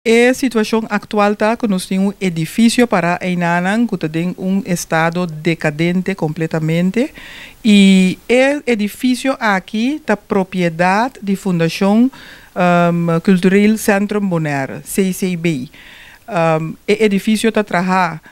E situashon aktual ta ku nos tin un edifisio para einan ku ta den un estado dekadente kompletamente i e edifisio aki ta propiedat di Fundashon Cultureel Centrum Bonaire, CCB. E edifisio ta traha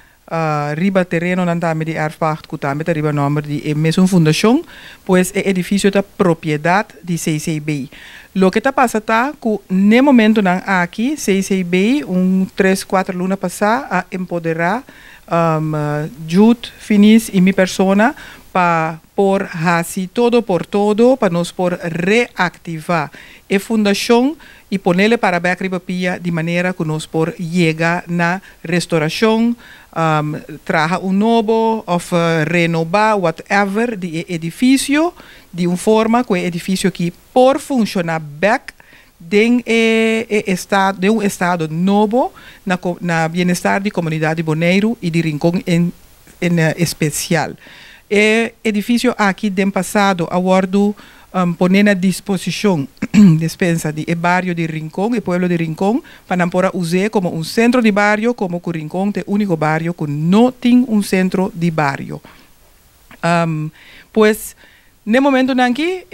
riba terenonan tambe di erfpacht ku tambe ta riba nòmber di e mesun fundashon, pues e edifisio ta propiedat di CCB. Loke ta pasa ta ku na e momentonan aki CCB un 3, 4 luna pasá a empoderá Jude Finis i mi persona pa por hasi todo por todo pa nos por reaktivá e fundashon i pon'é para bèk riba pia di manera ku nos por yega na restourashon, traha un nobo òf renobá, whatever, di edifisio di un forma ku e edifisio aki por funshoná bèk den e estado, den un estado nobo na bienestar di komunidat di Boneiru i di Rincon en espesial. E edifisio aki den pasado a wòrdu poné na disposishon, dispensa, di e bario di Rincon, e pueblo di Rincon, pa nan por usa komo un sentro di bario, komo ku Rincon ta e úniko bario ku no tin un sentro di bario. Pues, na e momentonan aki,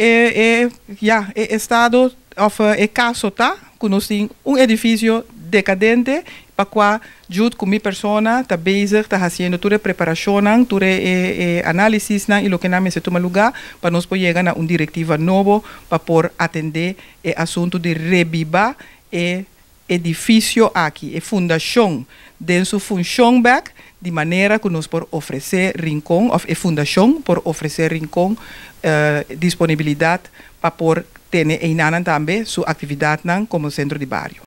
ya, e estado òf e kaso ta ku nos tin un edifisio dekadente pa kua Jude ku mi persona ta bezig ta hasiendo tur e preparashon, tur e análisisnan i loke nan mester tuma lugá pa nos por yega na un direktiva nobo pa por atendé e asuntu di rebibá e edifisio aki, e fundashon den su funshon bèk, di manera ku nos por ofresé Rincon, òf e fundashon por ofresé Rincon disponibilidat pa por tene einan tambe su aktividatnan komo sentro di bario.